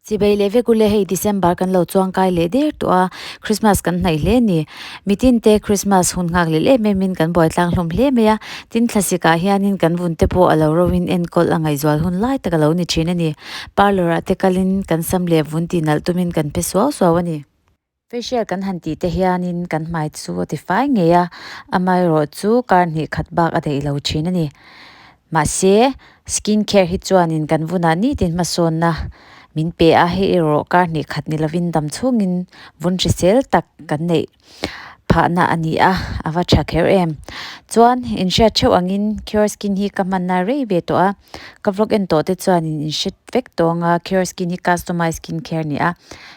Chibei leh vek ule hei December kan lo chuangkai leh der tawh a, Christmas kan hnaih hle a ni. Mitin te Christmas hun nghak leh em em in kan buai tlang hlawm hle mai a, tin thlasik ah hianin kan vun te pawh a lo ro in enkawl a ngaihzual hun lai tak a lo ni thin a ni. Parlour ah te kalin kan sam leh vun tih nalh tumin kan pe suau suau a ni. Facial kan han tih te hianin kan hmai chu a tifai ngei a, amaherawh chu kar hnih khat bak a daih lo thin a ni. Mahse, skin care hi chuanin kan vunah nitin hmasawnna min pe a, hei erawh kar hnih khat ni lovin dam chhungin vun hrisel tak kan neih phahna a ni a, a va tha kher em. Chuan, inhriat theuh angin Cure Skin hi ka hmanna rei ve tawh a, Ka vlog en tawh te chuanin in hre vek tawh ang a, Cure Skin hi customize skin care a ni a,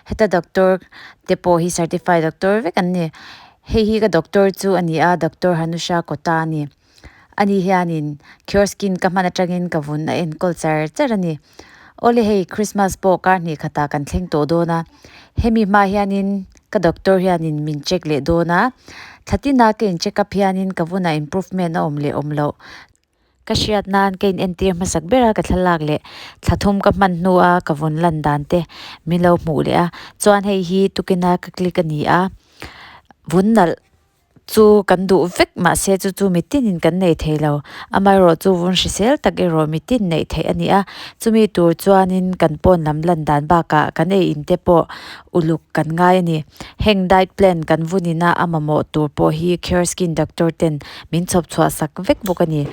heta doctor te pawh hi certified doctor vek an ni, hei hi ka doctor chu a ni a, doctor Hanusha Kota a ni, ani hianin Cure Skin ka hman atangin ka vun a enkawl char char a ni, awle hei Christmas pawh kar hnih khatah kan thleng tawh dawn a, hemi hma hianin ka doctor hianin min check leh dawn a, thla tina ka in check up hianin ka vunah improvement a awm leh awm loh. Ka hriat nan ka in entir hmasak ber a ka thlalak leh thla thum ka hman hnu a ka vun lan dan te min lo hmuh leh a chuan hei hi tukin a ka click a ni a vun nalh chu kan duh vek mahse chu chu mitin in kan nei thei lo amaherawh chu vun hrisel tak erawh mitin neih theih a ni a chumi tur chuanin kan pawn lam lan dan bakah kan ei in te pawh uluk kan ngai a ni. Heng diet plan kan vun ina a mamawh tur pawh hi Cure Skin Doctor ten min chhawp chhuah sak vek bawk a ni.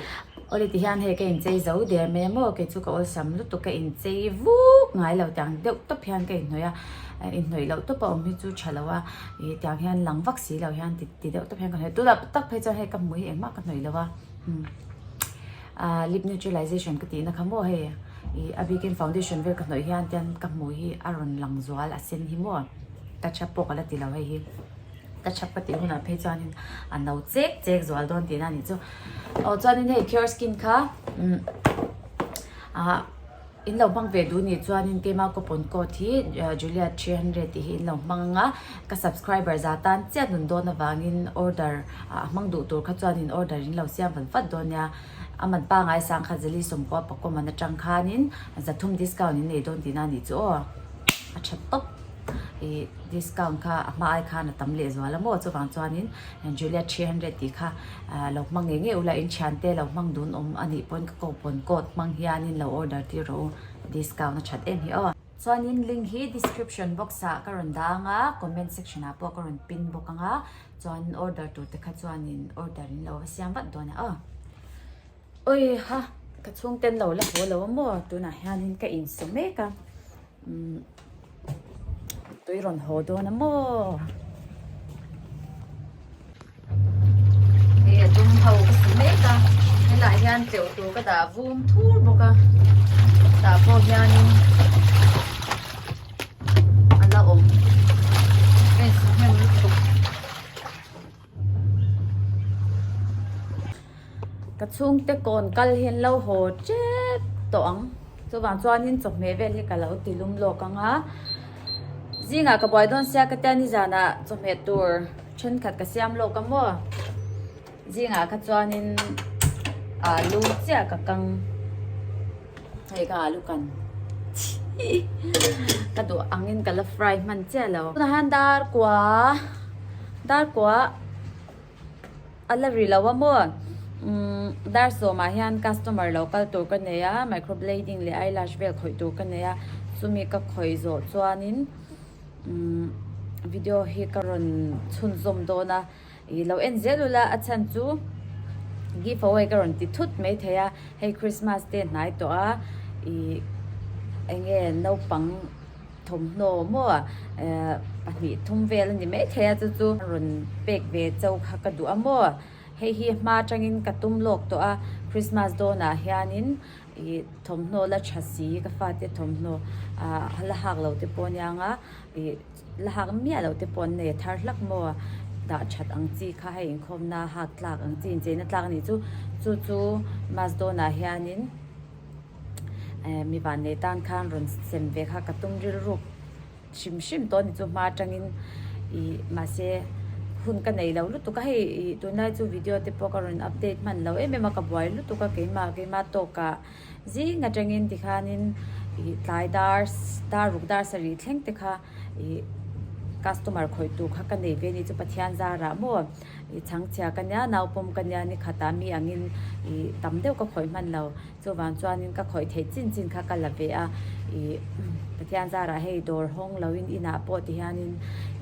Awle ti hian hei ka inchei zo der mai a maw kei chu ka awlsam lutuk ka inchei vuk ngai lo tiang deuh tawp hian ka inhnawih a inhnawih loh tawp a awm hi chu tha lo a ih tiang hian lang vak si lo hian ti ti deuh tawp hian ka hnawih a tunah tak phei chuan hei ka hmu hi engmah ka hnawih lo a ah lip neutralization ka tihna kha maw hei. Ih a bikin foundation vel ka hnawih hian tian ka hmuh hi a rawn lang zual a sen hi maw touch up pawh ka la ti lo hei hi touch up ka tih hunah phei chuanin a no chek chek zual dawn tihna a nih chu aw chuanin hei cure skin kha umm ah in lo hmang ve duh nih chuanin keima coupon code hi Juliet 300 tih hi in lo hmang ang a ka subscriber za tan chiah nun dawn avangin order ah hmang duh tur kha chuanin order in lo siam vat vat dawn nia. A man pangai sangkhat zali sawmkua pakua man atang khanin zathum discount in nei dawn tihna a nih chu aw. A tha tawp ih discount kha a hma ai khan a tam leh zual a maw chuvang chuanin Juliet 300 tih kha lo hmang ngei ngei ula in thiante lo hmang dun awm a nih pawn ka coupon code hmang hianin lo order tir rawh u discount a that em hi aw. Chuanin link hi description box ah ka rawn dah ang a comment section ah pawh ka rawn pin bawk ang a. Chuan order tur te kha chuanin order in lo va siam vat dawn a aw. Oi ha ka chhungten lo la haw lo a maw tunah hianin ka insu mek a umm tui rawn haw dawn a maw. Hei a dum ho ka su mek a helaiah hian tleuh tur ka dah vum thur bawk a tah pawh hianin. A la awm hei hnem lutuk ka chhungte kawn kal hi an lo haw tep tawh ang chuvang chuanin chawhmeh vel hi ka lo ti lum lawk ang a zingah ka buai dawn sia ka tia nizanah chawhmeh tur thenkhat ka siam lawk a maw zingah kha chuanin alu chiah ka kang. Hei ka alu kan ka duh angin ka la fry hman chiah lo. Tunah hian dar kua dar kua a la ri lo a maw umm dar sawmah hian customer lo kal tur ka nei a microblading leh eyelash vel khawih tur ka nei a chumi ka khawih zawh chuanin umm video hi ka rawn chhunzawm dawn a. Ih lo en zel ula a chhan chu give away ka rawn ti thut mai thei a hei Christmas te hnai tawh a ih eng nge naupang thawmhnaw maw eh pahnih thum vel a ni mai thei a chu chu rawn pek ve chauh kha ka duh a maw hei hi hma atangin ka tum lawk tawh a Christmas dawnah hianin ih thawmhnaw la tha si ka fate thawmhnaw ah la hak lo te pawh aniang a ih. La hak miah loh te pawh an nei a thar hlak maw? Dah that ang chi kha hei inkhawmna hak tlak ang chi incheina tlak a nih chu. Chu chu mass dawnah hianin eh mi vannei tan khan rawn sem ve kha ka tum rilruk hrim hrim tawh a ni chu hma atangin ih mahse hun ka nei lo lutuk a hei ih tunlai chu video te pawh ka rawn update hman lo em em a ka buai lutuk a keimah keimah tawkah. Zing atangin tikhanin Ih tlai dar dar ruk dar sarih thleng te kha ih customer khawih tur kha ka nei ve a ni chu Pathian zarah maw ih chhangchhia ka nia naupawm ka nia ni khatah mi angin ih tam deuh ka khawih hman lo chuvang chuanin ka khawih theih chin chin kha ka la ve a ih Pathian zarah hei dawr hawng loin inah pawh ti hianin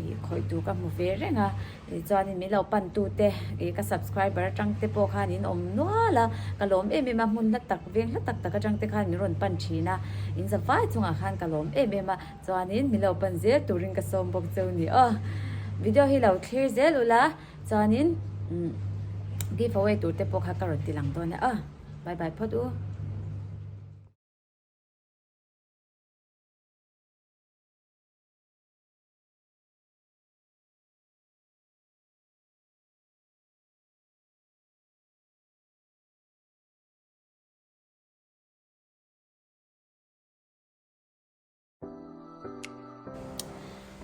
ih khawih tur ka hmu ve reng a. Tichuanin min lo pan tu te ih ka subscriber atang te pawh khan in awm nual a, ka lawm em em a, hmun hla tak veng hla tak tak atang te khan min rawn pan thin a, in za vai chungah khan ka lawm em em a, chuanin min lo pan zel turin ka sawm bawk cheu ni aw. Video hi lo thlir zel ula chuanin umm give away tur te pawh kha ka rawn ti lang dawn e aw. Bye bye phawt u.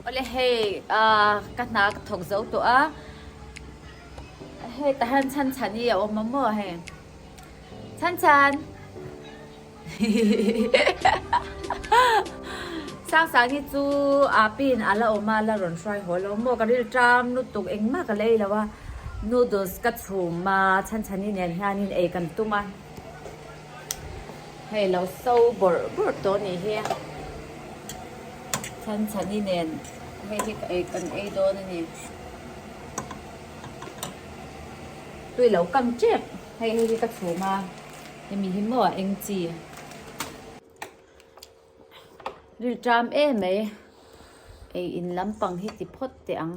Awle hei ah ka hna ka thawk zo tawh a hei tah hian chhan chhan hi a awm a maw hei chhan chhan. Sang hi chu a pin a la awm a la rawn hruai haw lo maw ka ril ṭam lutuk engmah ka la ei lo a noodles ka chhum a chhan chhani nen hianin ei kan tum a hei lo so bawrh bawrh tawh a nih hi chhan chhani nen hei hi ka ei kan ei dawn a ni tui lo kam ṭep hei hei hi ka chhum a. Hemi hi maw a eng chi? Rilṭam em mai. Ei in lampang hi ti phawt teh ang.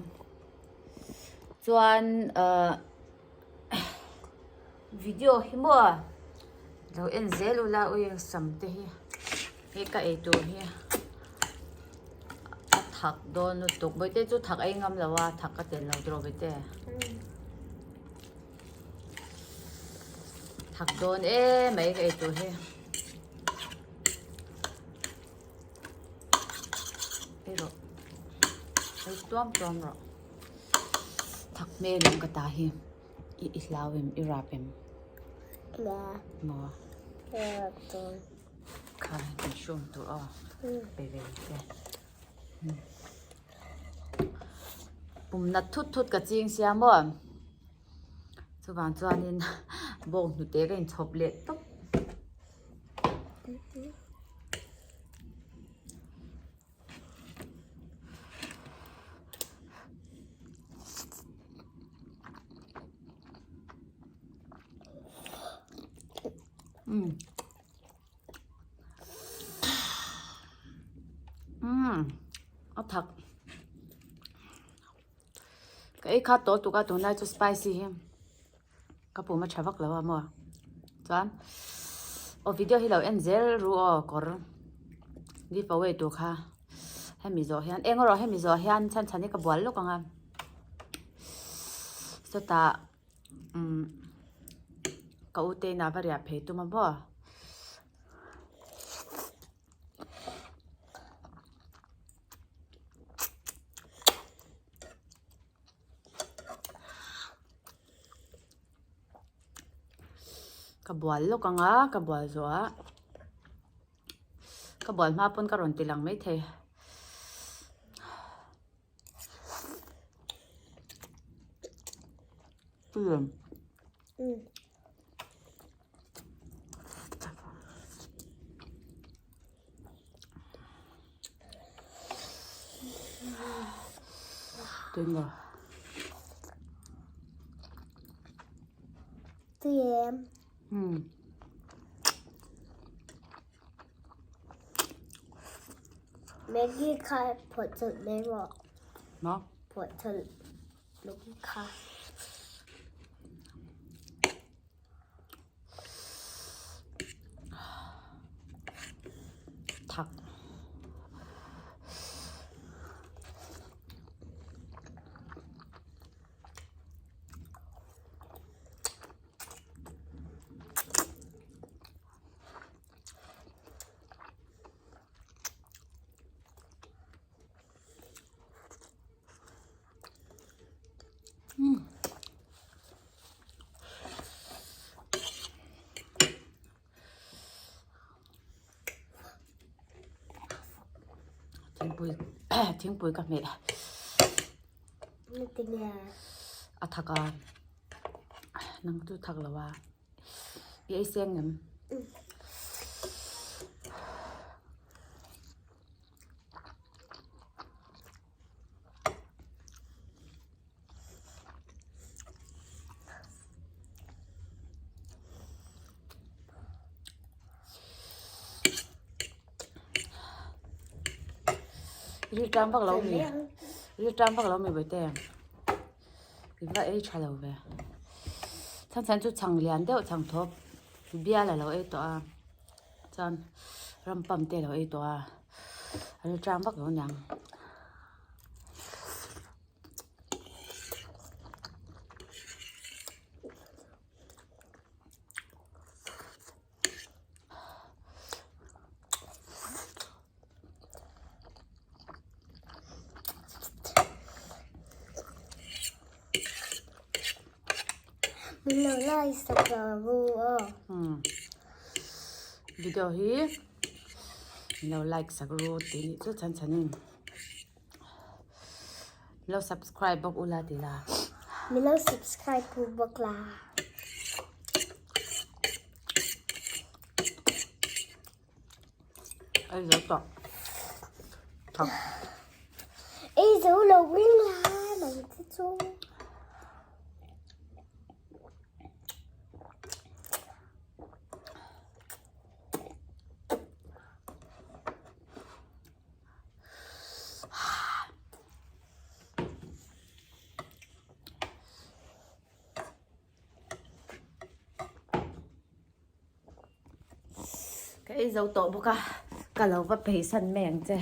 Chuan ahh video hi maw lo en zel ula ui sam te hi hei ka ei tur hi a thak dawn lutuk. Bawihte chu thak ei ngam lo a, thak ka tel lo tawh bawihte. Thak dawn em mai ka ei tur hi. Ei rawh. Ei tuam tuam rawh. Thak hmel em ka ta hi. I i hlau em i rap em. La. Maw. Rap dawn. Kha kan hrum tur aw. Pe ve te. Pum nat thut thut ka ching sia maw. Chuvang chuanin bawng hnute ka inchhawp leh tawp. Umm. Umm a thak. Ka ei khat tawh tuk a tunlai chu spicy hi ka pum a tha vak lo a maw chuan aw video hi lo en zel ru aw kawr give away tur kha hemi zawh hian eng erawh hemi zawh hian chhan chhan hi ka bual lawk ang a chutah umm ka u te inah va riah phei tum a maw. Ka bual lawk ang a ka bual zawh ah ka bual hma pawn ka rawn ti lang maithei. Tui maw? Tui em? Hmm. Maggie kha phawt chawlh mai rawh. Maw? Phawt chawlh Maggie kha. Thak. Thingpui thingpui ka hmeh. A thak a, nang chu thak lo a, i ei seng em? Ri tang vak lo mi ri tang vak lo mi bawihte i va ei tha lo ve chhan chhan chu chhang lian deuh chhang thawp bial a lo ei tawh a chuan ram pump te a lo ei tawh a a ri tang vak lo aniang. Min lo like sak lo aw. Video hi min lo like sak ru tih nih chu chhan chhan in min lo subscribe bawk ula tih la. Min lo subscribe ru bawk la. Ei zo tawh thak. Ei zo lo ring la nang te chu. Ka ei zo tawh bawk a, ka lo va pheisan mai ang che.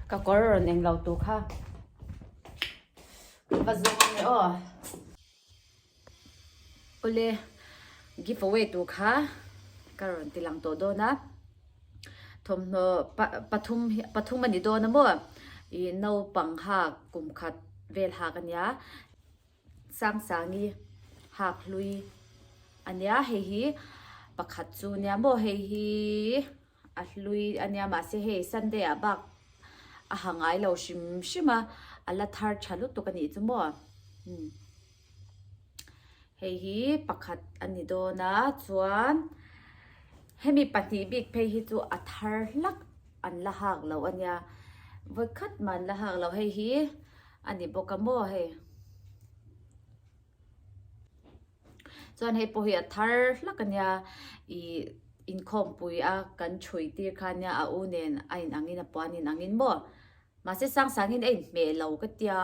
Ka kawr rawn eng lo tur kha ka va zawng ang e aw. Awle give away tur kha ka rawn ti lang tawh dawn a, thawmhnaw pathum pathum a ni dawn a maw ih naupang hak kum khat vel hak a nia Sangsangi hak hlui a nia hei hi pakhat chu a nia maw hei hi a hlui a nia mahse hei Sunday ah bak a ha ngai lo hrim hrim a a la thar tha lutuk a nih chu maw umm hei hi pakhat a ni dawn a chuan hemi pahnih bik phei hi chu a thar hlak an la hak lo a nia vawikhat mah an la hak lo hei hi a ni bawk a maw hei. Chuan hei pawh hi a thar hlak a nia ih inkhawmpui a kan chhui tir kha nia a u nen a in angin a puan in angin maw mahse sang sangin a inhmeh lo ka tia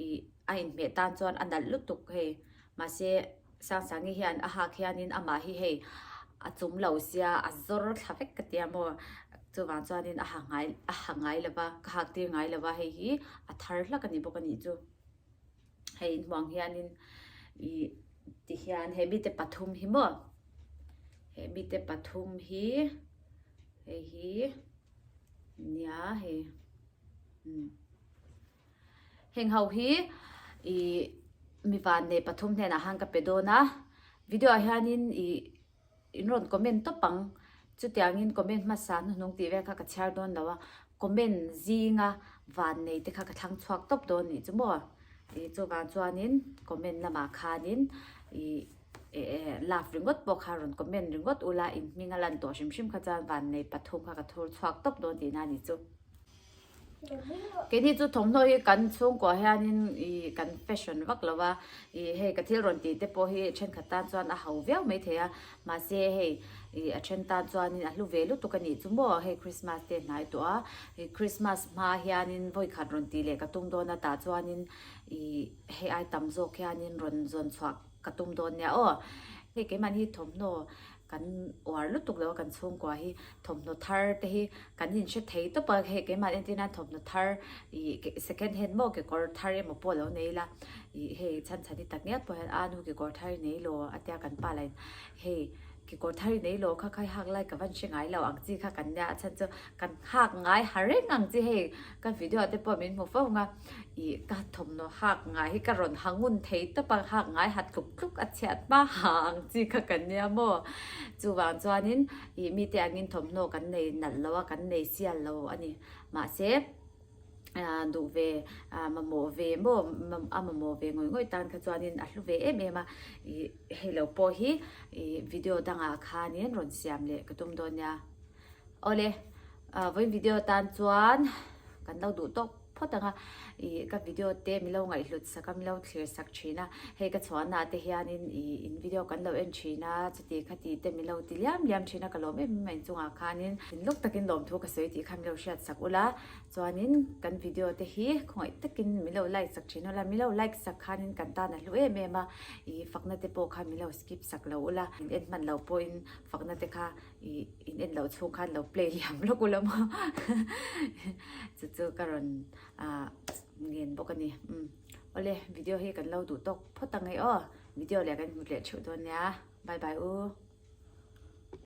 ih a inhmeh tan chuan a nalh lutuk hei mahse sang sangi hian a hak hianin amah hi hei a chum lo sia a zawr thla vek ka tia maw chuvang chuanin a ha ngai a ha ngai lova ka hak tir ngai lova hei hi a thar hlak a ni bawk a nih chu. Hei inhuang hianin ih tihian he mite pathum hi maw he mite pathum hi hei hi nia hei umm heng ho hi ih mi vannei pathum hnenah khan ka pe dawn a video ah hianin ih. In rawn comment tawp ang. Chutiangin comment hmasa hnuhnung tih vel kha ka chhiar dawn lo a, comment zinga van nei te kha ka thlang chhuak tawp dawn nih chu maw. Ih chuvang chuanin comment lamah khanin ih love ringawt pawh kha rawn comment ringawt ula in hming a lan tawh hrim hrim kha chuan van nei pathum kha ka thur chhuak tawp dawn tihna a ni chu. Keini chu thawmhnaw hi kan chhungkuah hianin ih kan fashion vak lo a, ih hei ka thil rawn tih te pawh hi thenkhat tan chuan a ho viau maithei a, mahse hei ih a then tan chuanin a hlu ve lutuk a nih chu maw hei Christmas te hnai tawh a, ih Christmas hma hianin vawikhat rawn tih leh ka tum dawn a tah chuanin ih hei ai tam zawk hianin rawn zawn chhuah ka tum dawn nia aw, hei keimahni thawmhnaw Kan uar lutuk lo a kan chhungkua hi thawmhnaw thar te hi kan inhre thei tawp a, hei keimah entir nan thawmhnaw thar ih second hand maw kekawr thar emaw pawh lo nei ila ih hei chhan chhan hi tak ngial pawh hian a nu kekawr thar i nei lo a tia kan pa lah in hei. Kekawr thar i nei lo kha khai hak lai ka van hre ngai lo ang chi kha kan nia a chhan chu kan hak ngai ha reng ang chi hei ka video ah te pawh min hmu fo ang a ih ka thawmhnaw hak ngai hi ka rawn ha ngun thei tawp a hak ngai ha tluk tluk a chhiat hma ha ang chi kha kan nia maw chuvang chuanin ih mite angin thawmhnaw kan nei nalh lo a kan nei sial lo a ni mahse. duh ve mamawh ve maw a mamawh ve ngawih ngawih tan kha chuanin a hlu ve em em a ih hei lo pawh hi ih video dangah khanin rawn siam leh ka tum dawn nia awle vawiin video tan chuan kan lo duh tawk phawt ang a ih ka video te min lo ngaihhlut sak a min lo thlir sak thin a hei ka chhuahna ah te hianin ih in video kan lo en thin a chuti khati te min lo ti liam liam thin a ka lawm em em a inchungah khanin lawk takin lawmthu ka sawi tih kha min lo hriat sak ula. Chuanin kan video te hi khawngaih takin min lo like sak thin ula, min lo like sak khanin kan tan a hlu em em a, ih fakna te pawh khan min lo skip sak lo ula, in en hman lo pawhin fakna te kha ih in en loh chhung khan lo play liam lawk ula maw chu chu ka rawn ah ngen bawk a ni. Umm awle video hi kan lo duh tawk phawt ang e aw, video leh kan hmu leh theuh dawn nia, bye bye u.